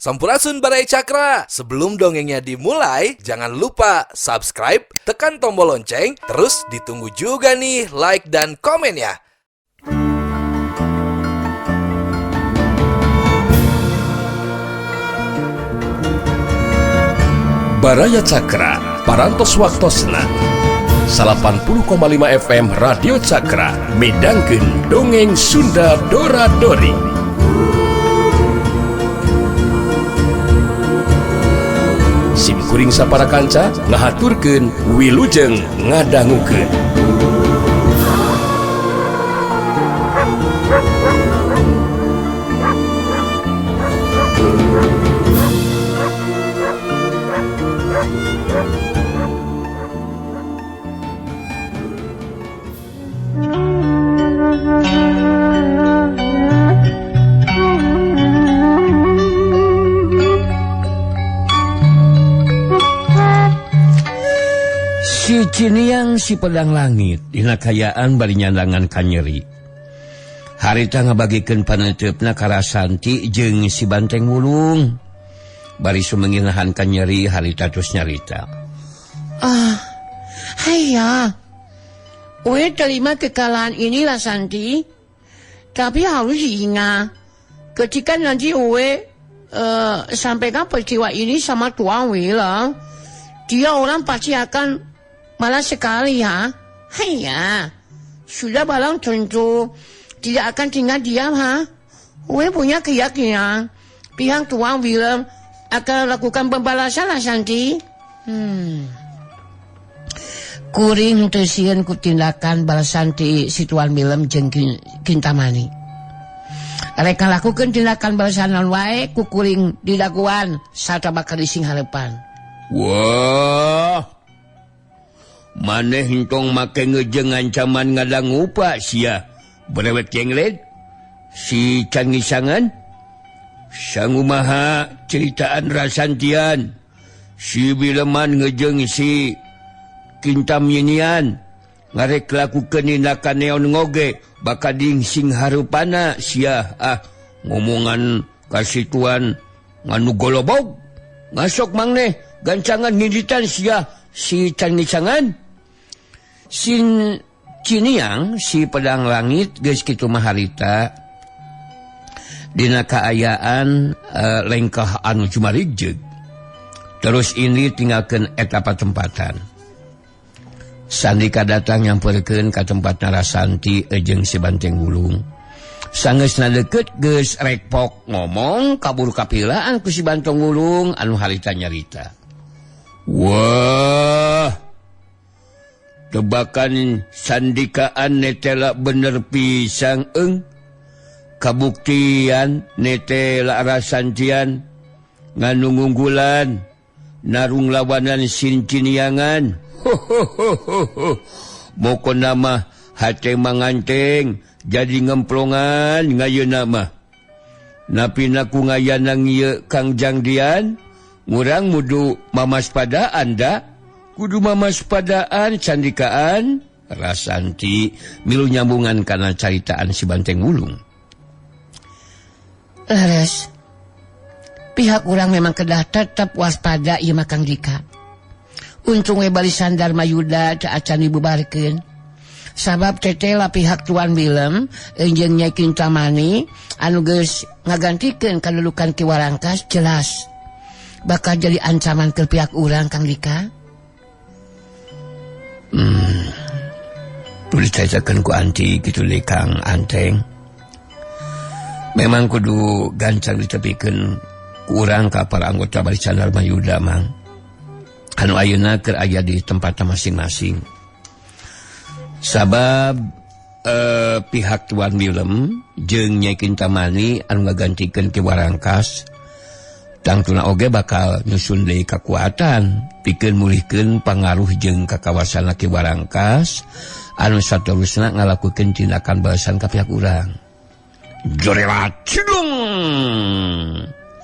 Sampurasun Baraya Cakra. Sebelum dongengnya dimulai, jangan lupa subscribe, tekan tombol lonceng, terus ditunggu juga nih like dan komennya. Baraya Cakra, Parantos Waktosna 80,5 FM Radio Cakra midangkeun dongeng Sunda Dora Dori. Sim kuring sapara kanca ngahaturkeun wilujeng ngadangukeun. Si Ciniang si pedang langit dina kayaan bari nyandangan kanyeri. Harita ngabagikeun paneuteup ka Rasanti jeung si Banteng Wulung. Bari sumenginahan kanyeri harita terus nyarita. Ah, haya. Uwe terima kekalahan ini Rasanti. Tapi harus diingat, ketika nanti Uwe sampaikan peristiwa ini sama Tuan Wila, dia orang pasti akan malas sekali ya. Haiya, sudah barang tentu tidak akan tinggal diam ha. Uwe punya keyakinan pihak Tuan Willem akan lakukan pembalasan lah Santi. Kuring teu sieun ku tindakan balasan ti si Tuan Willem jeung Kintamani. Reka lakukan tindakan balasan naon wae ku kuring didaguan sarta bakal dising hareupan. Wah. Maneh hentong make ngejeng ancaman ngadangupa sia brewet jenglet si cangisangan sangumaha ceritaan Rasantian si Bileman ngejeng si Kintamyinian ngarek lakukeun tindakan neon ngoge bakal dingsing harupana sia ah ngomongan kasituan nganu golobog ngasok mangneh gancangan nginditan sia si cangisangan. Sin Ciniang si pedang langit geus kitu mah harita dina kaayaan lengkah anu cumarigjeug. Terus ini tinggalkeun eta patempatan. Sandika datang nyamperkeun ka tempat Rasanti jeung si Banteng Wulung. Sangeusna deukeut geus rekpok ngomong kabur kapilaan ku si Banteng Wulung anu harita nyarita. Wah, tebakan sandikaan netela bener pisang eng kabuktian netela Rasantian nganu ngunggulan narung lawanan sinciniangan. Ho moko nama hate manganteng jadi ngemplongan ngayeuna mah napi naku ngayanang ieu Kang Jangdian ngurang mudu mamas pada anda kudu mamas padaan candikaan Rasanti milu nyambungan kana caritaan si Banteng Wulung. Leres, pihak urang memang kedah tetap waspada ieu mah Kang Dika. Untung we barisan Dharma Yuda teu acan dibubarkeun. Sabab tetela pihak Tuan Willem jeung Nyai Kintamani anu geus ngagantikeun kadudukan Ki Warangkas jelas bakal jadi ancaman ke pihak urang Kang Dika. Tulis cacakeun ku anti kitu deui Kang Anteng. Memang kudu gancang ditepikeun ku urang ka para anggota barisan Dharma Yuda mang. Anu ayeuna keur aya di tempatna masing-masing. Sabab pihak Tuan Willem jeung Nyai Kintamani anu ngagantikeun Ki Warangkas tangtuna oge bakal nyusun deui kakuatan pikeun mulihkeun pangaruh jeung kakawasan Ki Warangkas anu saterusna ngalakukeun tindakan balasan ka pihak urang. Jorela cidung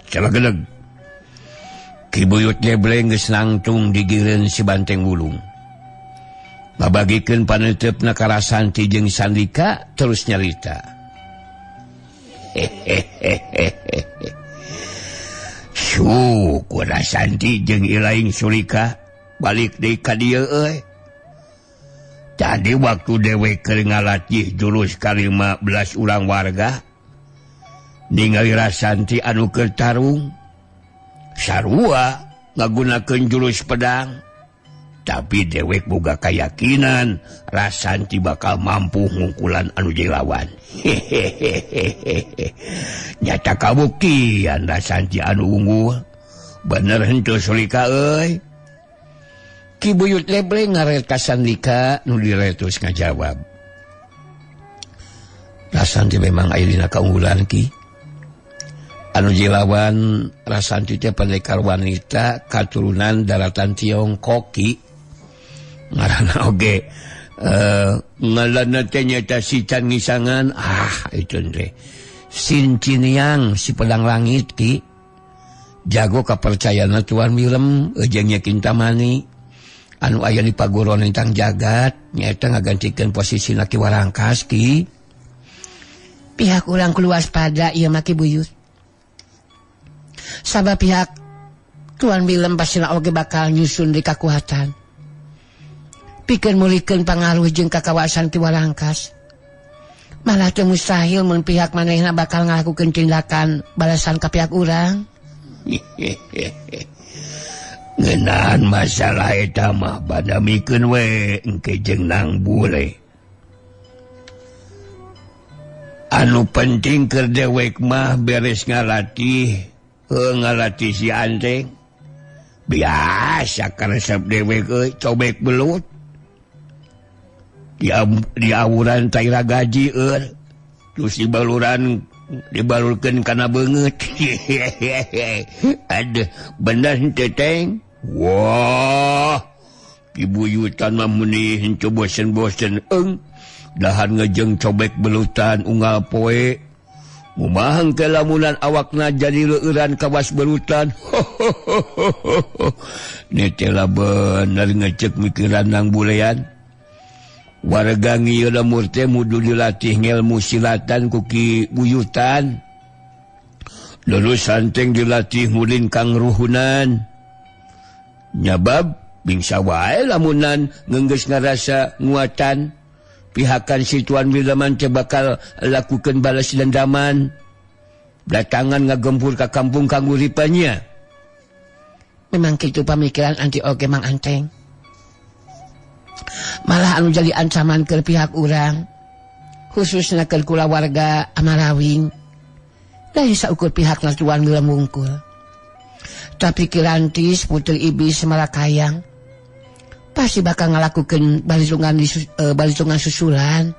calageleg Ki Buyut Nyebleng geus nangtung digireun si Banteng Wulung. Ngabagikeun paneuteup ka Rasanti jeung Sandika terus nyarita. Hehehe. Syukur Rasanti jeung Ilaing Sulika balik deui ka dieu euy. Tadi waktu dewek keur ngalatih jurus ka-15 urang warga ningali Rasanti anu keur tarung sarua ngagunakeun jurus pedang. Tapi dewek boga kayakinan Rasanti bakal mampu ngungkulan anu jadi lawan. Hehehehe. Nyata kabuktian Rasanti anu unggul. Bener henteu Sulika euy. Ki Buyut Lebleng ngaret ka Sandika nu diretus ngajawab. Rasanti memang aya dina kaunggulan Ki. Anu jilawan Rasanti teh pendekar wanita katurunan daratan Tiongkok Ki. Ngaranna oge ngaranna teh nyaeta si Can Ngisangan, ah itu teh Sin Ciniang si pedang langit Ki. Jago kapercayaanna Tuan Wilem jeung Nya Kintamani anu aya di paguron lintang jagat nyaeta ngagantikeun posisina Ki Warangkas Ki. Pihak urang kudu waspada ieu mah Ki Buyut. Sabab pihak Tuan Wilem pasina oge bakal nyusun di kakuatan. Pikeun mulikeun pangaruh jeung ka kawasan Ki Warangkas. Malah teu mustahil mun pihak manehna bakal ngalakukeun tindakan balasan ka pihak urang. Ngeunaan masalah eta mah badamikeun we engke jeung Nang Bule. Anu penting keur dewek mah beres ngalatih, ngalatih si Anteng. Biasa karesep dewek euy cobek belut. Diawuran taira gaji eur terus dibaluran dibalurkeun kana beungeut. Aduh bener henteu Teng. Wah Ki Buyutan mah meuni henteu bosen-bosen eung dahan ngejeng cobek belutan unggal poe. Mumahang ke lamunan awakna jadi leueuran kawas belutan. Netela bener ngecek mikiran Nang Bulean. Warga ngieu lemur teh mudu dilatih ngelmu silatan ku Ki Buyutan. Lulus santeng dilatih mulin kang ruhunan. Nyabab bingsa wae lamunan ngenggeus ngarasa nguatan. Pihakan si Tuan Wilman teh bakal lakukeun balas dendaman. Datangan ngagempur ka kampung kanguripannya. Memang kitu pamikiran anti oge Mang Anteng. Malah anu jadi ancaman ke pihak urang, khususnya ke kulawarga Amarawing. Dari saukur pihak Tuan Wilem wungkul. Tapi Kirantis putri iblis Malakayang pasti bakal ngalakukeun balitungan susulan.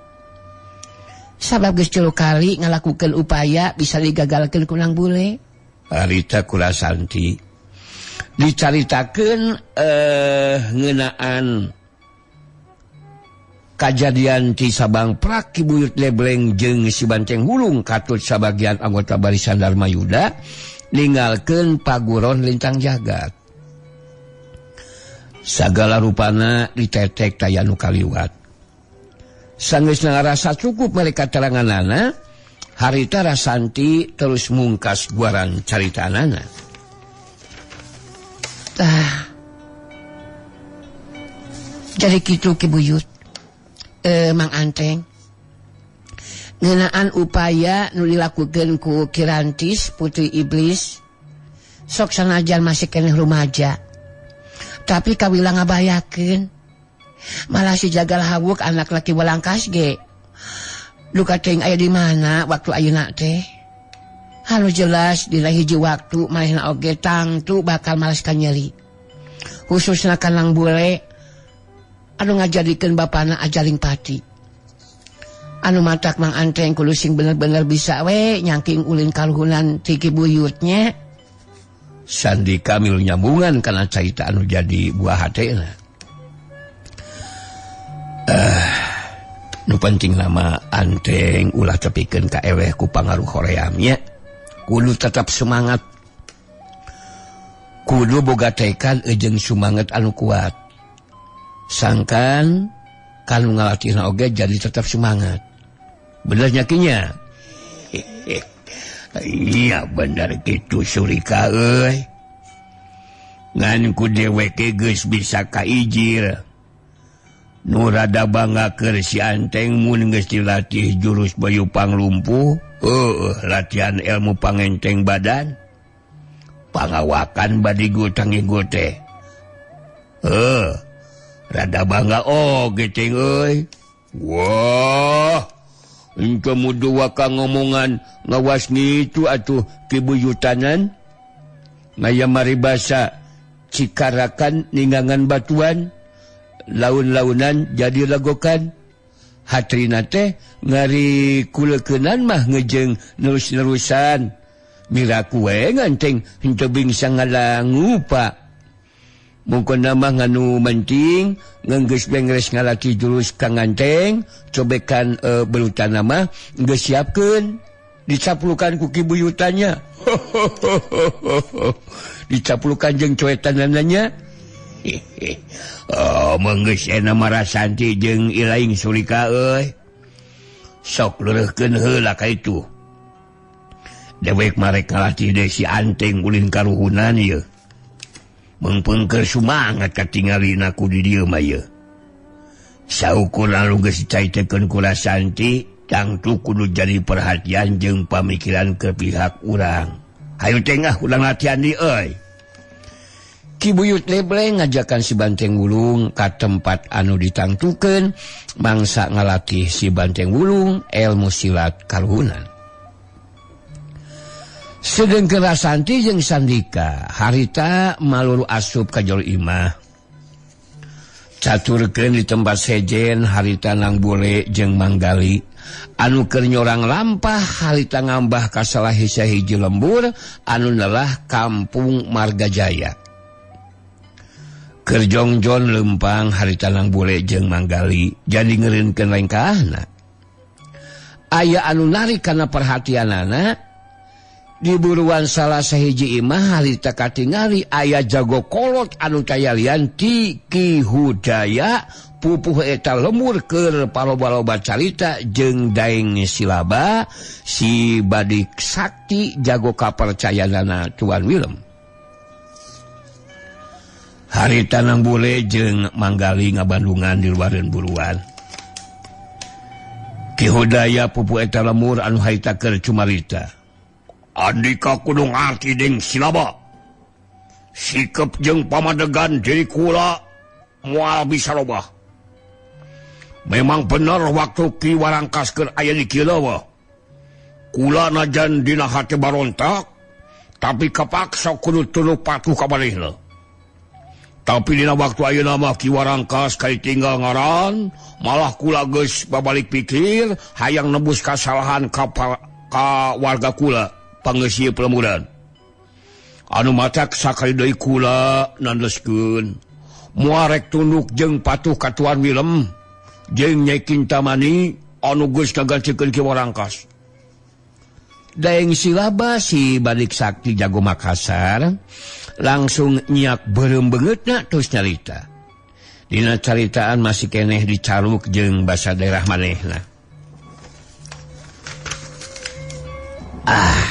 Sabab geus 3 kali ngalakukeun upaya bisa digagalkeun ku Nang Bule. Harita Kulasanti dicaritakeun ngeunaan kajadian ti Sabang Prak Ki Buyut Lebleng jeung si Banteng Hulung katut sabagian anggota barisan Dharma Yuda ninggalkeun paguron lintang jagat. Sagala rupana ditetek taya nu kaliwat. Sanggeus ngarasa cukup mereka teranganana, harita Rasanti terus mungkas guaran caritanana. Tah. Jadi kitu Ki Buyut. Mang Anteng. Ngeunaan upaya nu dilakukeun ku Kirantis putri iblis sok sanajan masih keneh rumaja. Tapi kawila ngabayakeun. Malah si Jagal Hawuk anak laki Walangkas ge. Duka teuing aya di mana waktu ayeuna teh. Halu jelas dina hiji waktu manehna oge tangtu bakal malas ka nyeri. Khususna ka Nang Bule anu ngajadikeun bapana ajaring pati. Anu matak Mang Anteng kudu sing bener-bener bisa we nyangking ulin kaluhunan ti Ki Buyutnya. Sandika milu nyambungan kana carita anu jadi buah hatena. Nu penting nama Anteng ulah tepikeun ka eweh ku pangaruh horeamnya. Kudu tetap semangat. Kudu boga tekad jeung sumanget anu kuat. Sangkan kanu ngalatihna oge jadi tetap semangat. Bener nyakinya? Iya bener gitu Surika euy. Ngan ku dheweke geus bisa kaijir. Nu rada bangga keur si Anteng mun geus dilatih jurus Bayu Panglumpuh, heueuh latihan ilmu pangenteng badan. Pangawakan badigu tangigu teh. Heuh, rada bangga oge teh euy. Wah, engke mudu waka ngomongan ngawas ngitu atuh kibuyutanan. Ngaya maribasa cikarakan ninggangan batuan, laun-launan jadi lagokan. Hatrina teh ngari kuleukeunnan mah ngejeng nerus-nerusan. Miraku we nganteng henteu bingsa ngalangupa. Mungkon mah nganu penting ngenggeus bengres ngalaki jurus ka nganteng, cobekan belutan mah geus siapkeun. Dicaplukan ku kibuyutannya. Dicaplukan jeung coetanananya. Oh, menggeus ena Marasanti jeung Ilaing Sulika euy. Sok leureuhkeun heula ka itu. Dewek marek ngalatih deui si Anteng ulin karuhunan ieu. Mengpengker sumangat katingalina ku di dieu mah ieu. Saukur anu geus dicaitekeun ku Rasanti, tangtu kudu jadi perhatian jeung pamikiran ke pihak urang. Hayu tengah urang latihan di euy. Ki Buyut Leble ngajakan si Banteng Wulung ka tempat anu ditangtukeun mangsa ngalatih si Banteng Wulung ilmu silat karuhunan. Sedengkeun Rasanti jeung Sandika harita maluru asup ka jero imah. Caturkeun di tempat sejen harita Nang Bule jeung Manggali. Anu keur nyorang lampah harita ngambah ka salah hiji lembur anu nelah kampung Margajaya. Keur jongjon lempang harita Nang Bule jeung Manggali jadi ngeureunkeun lengkahna. Aya anu narik kana perhatianana di buruan salah sahiji imah harita katingali aya jago kolot anu tayalian ti Ki Hudaya pupuh eta lemur keur paloba-loba carita jeung Daeng Silaba si badik sakti jago kapercayaanana Tuan Willem. Harita Nang Bule jeung Manggali ngabandungan di luareun buruan. Ki Hudaya pupuh eta lemur anu harita keur cumarita. Andika kudu ngarti ding Silaba. Sikep jeung pamadegan diri kula moal bisa robah. Memang bener waktu Ki Warangkas keur aya di kieu. Kula najan dina hate barontak, tapi kapaksa kudu tunduk patuh ka manehna. Tapi dina waktu ayeuna mah Ki Warangkas kaitinggal ngaran, malah kula geus babalik pikir hayang nebus kasalahan ka warga kula. Pangeusi pelemuran anu matak sakali deui kula nandeskeun moal rek tunduk jeung patuh ka Tuan Willem jeung Nyai Kintamani anu geus kagantikeun Ki Warangkas. Daeng Silaba si badik sakti jago Makassar langsung nyiak beureum beungeutna terus nyarita. Dina caritaan masih keneh dicaruk jeung basa daerah manehna. Ah,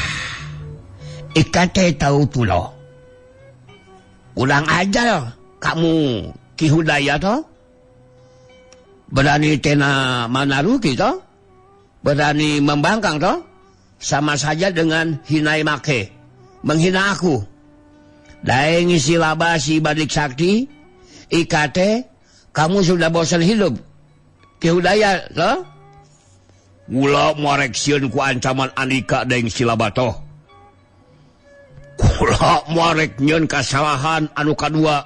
ikate tahu tulo. Ulang aja kamu Ki Hudaya toh. Berani tena manaruki toh. Berani membangkang toh. Sama saja dengan hinai make, menghina aku. Daeng Silaba si badik sakti, ikate kamu sudah bosan hidup. Ki Hudaya toh. Kula marek sieun ku ancaman andika Daeng Silaba toh. Kula marek nyeun kasalahan anu kadua.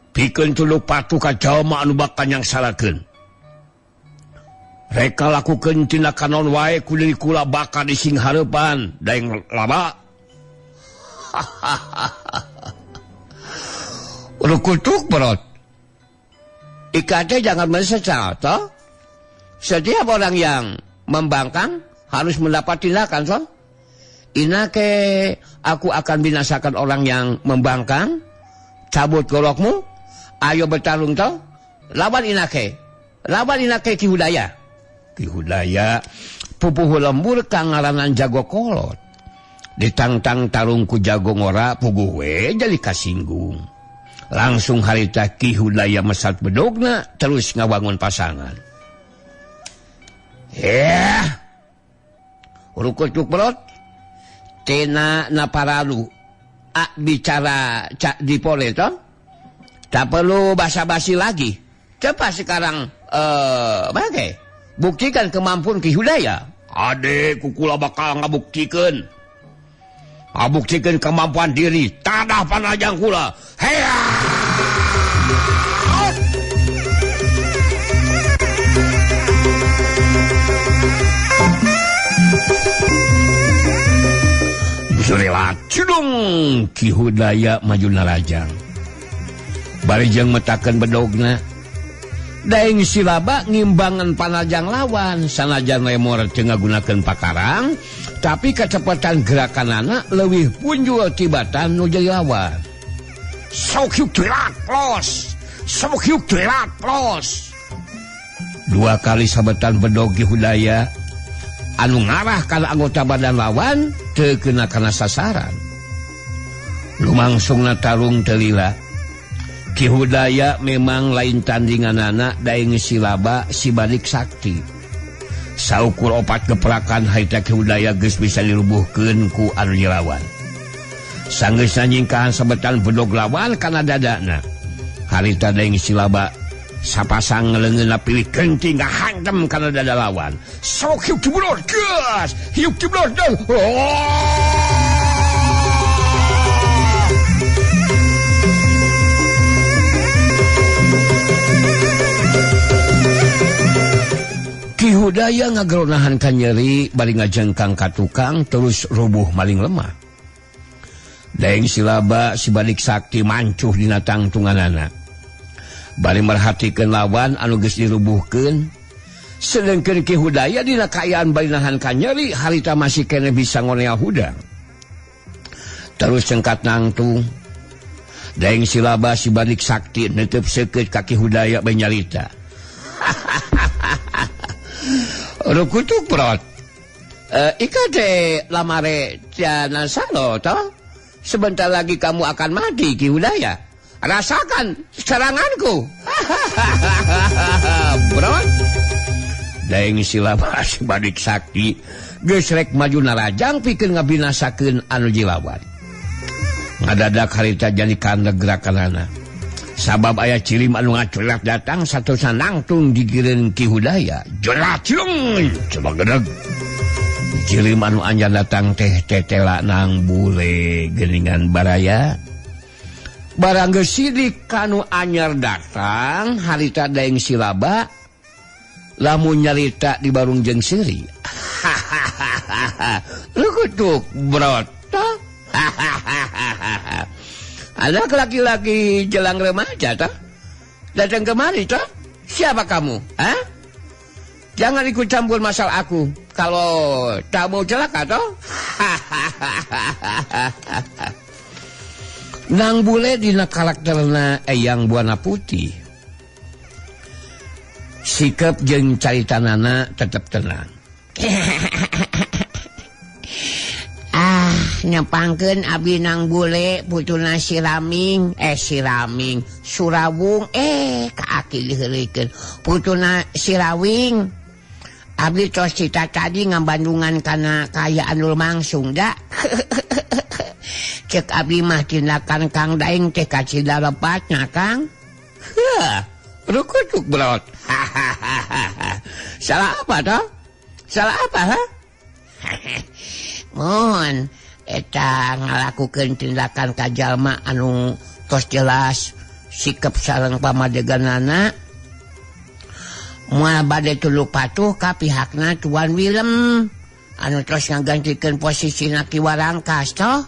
Pikeun tunduk patuh ka jalma anu bakal nyangsarakeun. Reka lakukeun tindakan naon wae ku diri kula bakal dising hareupan Daeng Laba. Rukutuk berot. Ikate jangan menyesal toh. Setiap orang yang membangkang harus mendapat tindakan toh. Inake aku akan binasakan orang yang membangkang. Cabut golokmu, ayo bertarung toh. Lawan Inake. Lawan Inake Ki Hudaya. Ki Hudaya pupuhu lembur kang ngaranan jago kolot. Ditangtang tarung ku jago ngora puguh we jadi kasinggung. Langsung harita Ki Hudaya mesat bedogna terus ngawangun pasangan. Eh, rukutuk perut tina naparalu a bicara cak dipole toh. Tak perlu basa-basi lagi. Cepat sekarang bagai buktikan kemampuan Ki Hudaya. Ade kukula bakal ngabuktikeun. Ngabuktikeun kemampuan diri. Tadah panajang kula. Heya! Jurilat cidung Ki Hudaya maju narajang. Bari jeung metakeun bedogna. Daeng Silaba ngimbangan panajang lawan sanajan lemor teu ngagunakeun pakarang, tapi kecepatan gerakanana leuwih punjul tibatan nu jadi lawan. Sok hiuk telat los, sok hiuk telat los. Dua kali sabetan bedog Ki Hudaya anu ngarah kana anggota badan lawan teu kena kana sasaran. Lumangsungna tarung teu lila. Ki Hudaya memang lain tandinganana Daeng Silaba si Badik Sakti. Saukur opat geprakan harita Ki Hudaya geus bisa dirubuhkeun ku anu lawan. Sanggeusna nyingkahan sabetan bedog lawan kana dadana. Harita Daeng Silaba sapasang leungeunna pilih kenting ngahantem kana dada lawan. Sok hiuk ciblor gas, hiuk ciblor dan. Ki Hudaya ngageronahan ka nyeri bari ngajengkang ka tukang terus rubuh maling lemah. Daeng Silaba si Badik Sakti mancuh dina tangtunganana. Bari merhatikeun lawan anu geus dirubuhkeun. Sedengkeun Ki Hudaya dina kaayaan bari nahan ka nyeri harita masih keneh bisa ngonea hudang. Terus cengkat nangtung. Daeng Silaba si Badik Sakti netep seukeut ka Ki Hudaya bari nyarita. Rukutuk perot. Ika de lamare tiana salo toh. Sebentar lagi kamu akan mati Ki Hudaya. Rasakan seranganku. Brot. Daeng Silaba si Badik Sakti geus rek maju narajang pikeun ngabinasakeun anu jilawan. Ngadadak harita jadi kandeg gerakanana. Sabab aya cirim anu ngaculat datang satusan nangtung digireun Ki Hudaya. Jelat cilung coba gedeg. Cirim anu anjar datang teh tetela nang bule geuningan baraya. Barang geus sidik kanu anyar datang harita Daeng Silaba lamun nyarita di barung jeung seuri. Lukutuk brot. Anak laki-laki jelang remaja toh datang kemari toh. Siapa kamu? Hah? Jangan ikut campur masalah aku kalau tak mau celaka toh. Nang bule dina karakterna Eyang Buana Putih. Sikap jeung caritanana tetep tenang. Ah, nyepangkeun abdi nang bule putuna Siraming, Siraming, Surawung, ka aki diheureuykeun. Putuna Sirawing. Abdi tos cita tadi ngabandungan kana kaayaan lumangsung da. Cek abdi mah tindakan Kang Daeng teh kacida lepatna Kang. Heuh, rukutuk brot. Salah apa toh? Salah apa ha? Mohon eta ngalakukeun tindakan ka jalma anu tos jelas sikap sareng pamadeganana moal bade tuluy patuh ka pihakna Tuan Willem anu tos ngagantikeun posisina Ki Warangkas toh.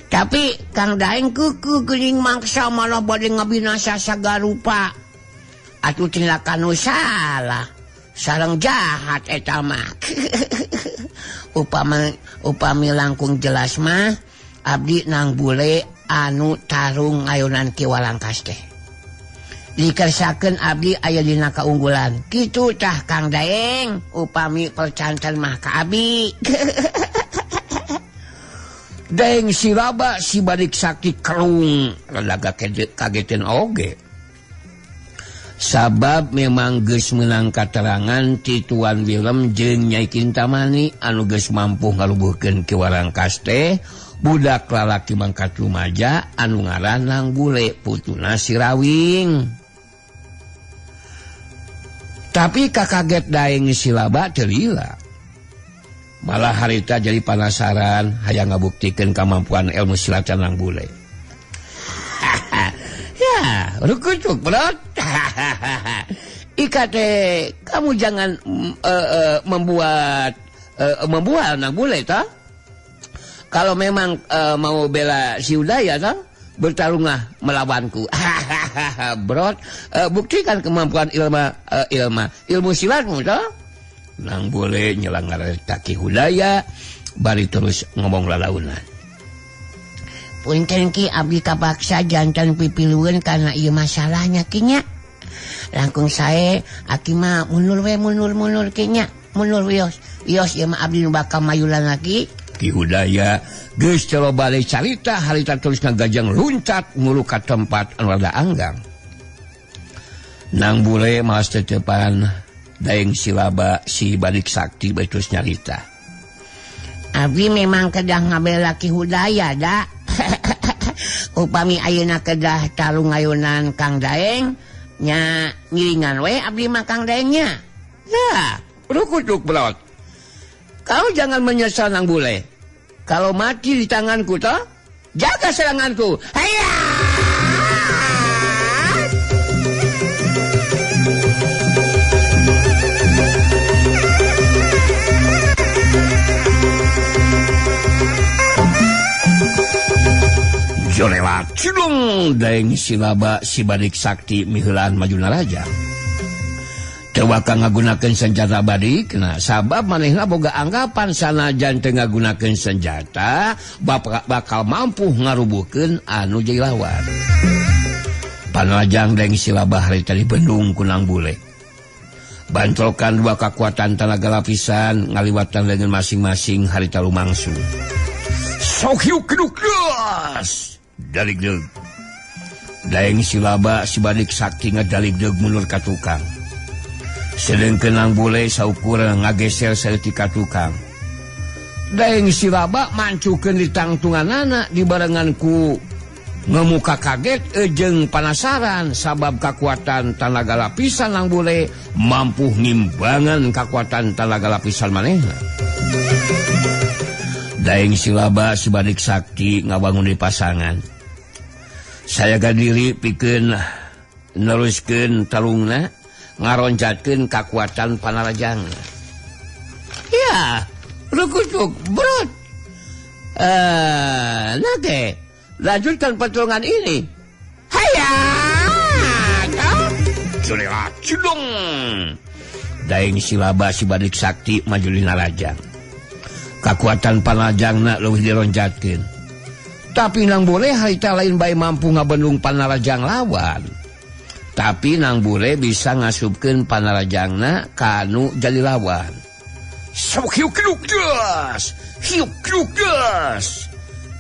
Tapi Kang Daeng keukeun geuning mangsa malah bade ngabinasa sagarupa. Atuh tindakan nu salah sareng jahat eta mah. Upami langkung jelas mah abdi nang bule anu tarung ngayonan Ki Warangkas teh. Dikersakeun abdi aya dina kaunggulan. Kitu tah Kang Daeng, upami percanten mah ka abi. Daeng Silaba si Badik Sakti kerung rada kagetin oge. Sabab memang geus meunang katerangan ti Tuan Willem jeung Nyai Kintamani anu geus mampu ngalubuhkeun Ki Warangkas teh budak lalaki mangkat rumaja anu ngaran Nang Bule putuna Sirawing. Tapi kakaget Daeng Silaba teu lila. Malah harita jadi penasaran hayang ngabuktikeun kemampuan ilmu silat Nang Bule. Ya, rukutuk berat. Ika teh kamu jangan membuat Nang Bule toh. Kalau memang mau bela si Udaya toh, bertarunglah melawanku. Brot, buktikan kemampuan ilmu silatmu toh. Nang Bule nyelang ngareta Ki Hudaya bari terus ngomong lalaunan. Punten Ki, abdi kapaksa jantan pipilueun karena ieu masalahnya Ki nya. Langkung sae aki mah mundur we mundur Ki nya. Mundur wios. Wios ieu mah abdi nu bakal mayulan lagi. Ki Hudaya geus teu balik carita harita terus ngagajang luncat ngulu ka tempat anu rada anggang. Nang Bule malas tetepan Daeng Silaba si Badik Sakti bae terus nyarita. Abdi memang kedah ngabela Ki Hudaya da. Upami ayeuna kedah tarung ngayunan Kang Daeng nya ngiringan we abdi mah Kang Daengnya. Nah, rukutuk belot. Kau jangan menyesal Nang Bule. Kalau mati di tanganku toh, jaga seranganku. Hayya! Jorelat cilung Daeng Silaba si Badik Sakti miheulaan maju naraja. Teu waka ngagunakeun senjata badik, nah sabab manehna boga anggapan sanajan teu ngagunakeun senjata bakal mampu ngarubuhkeun anu jadi lawan. Panalajang Daeng Silaba harita dibendung ku Nang Bule. Bantrokan dua kekuatan tanaga lapisan ngaliwatan dengan masing-masing harita lumangsu. Sok hiuk keduk gas. Daligdeug. Daeng Silaba si Badik Sakti ngadaligdeug mundur ka tukang. Sedengkeun Nang Bule saukur ngageser saeutik ka tukang. Daeng Silaba mancukeun di tangtunganana dibarengan ku ngemuka kaget jeung panasaran sabab kakuatan tanaga lapisan Nang Bule mampu ngimbangan kakuatan tanaga lapisan manehna. Daeng Silaba si Badik Sakti ngabangun di pasangan. Saya gadiri pikeun neruskeun tarungna ngaroncatkeun kakuatan panarajangna. Ya, rukutuk brot. Nake, lanjutkan pertarungan ini. Hayya! Culelat cidung. Daeng Silaba si Badik Sakti maju dina rajang. Kakuatan panarajangna leuwih dironcatkeun. Tapi Nang Bule harita lain bae mampu ngabendung panarajang lawan. Tapi Nang Bule bisa ngasupkeun panarajangna kanu jadi lawan. Sok hiuk keduk gas, hiuk keduk gas.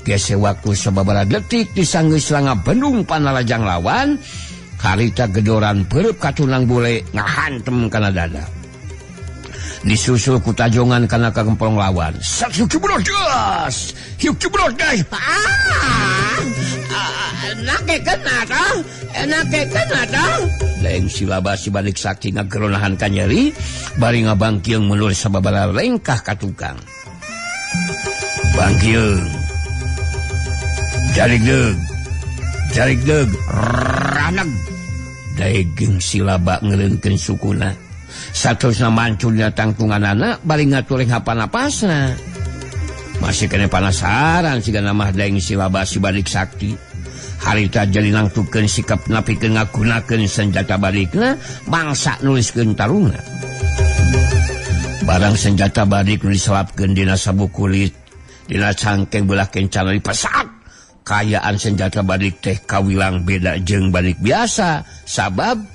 Gese waktu sababaraha detik disanggeus ngabendung panarajang lawan, harita gedoran peureub ka Nang Bule ngahantem kana dada. Disusul ku tajongan kana kagempong lawan. Sak hiuk keduk gas, hiuk keduk gas. Ah! Nake kena toh, nake kena toh. Daeng Silaba si Badik Sakti ngageronahan ka nyeri, bari ngabangkieung mundur sababaraha lengkah ka tukang. Bangkieung. Jaligdeug. Jaligdeug raneg. Daeng Silaba ngeureunkeun sukuna. Saterusna mancul dina tangtunganana bari ngatureng hapanapasna. Masih kena panasaran sigana mah Daeng Silaba si Badik Sakti. Harita jadi nangtukeun sikap napikeun ngagunakeun senjata badikna bangsa nuliskeun tarungna. Barang senjata badik nu diselapkeun dina sabuk kulit, dina cangkeng belah kencana dipesat. Kaayaan senjata badik teh kawilang beda jeung badik biasa sabab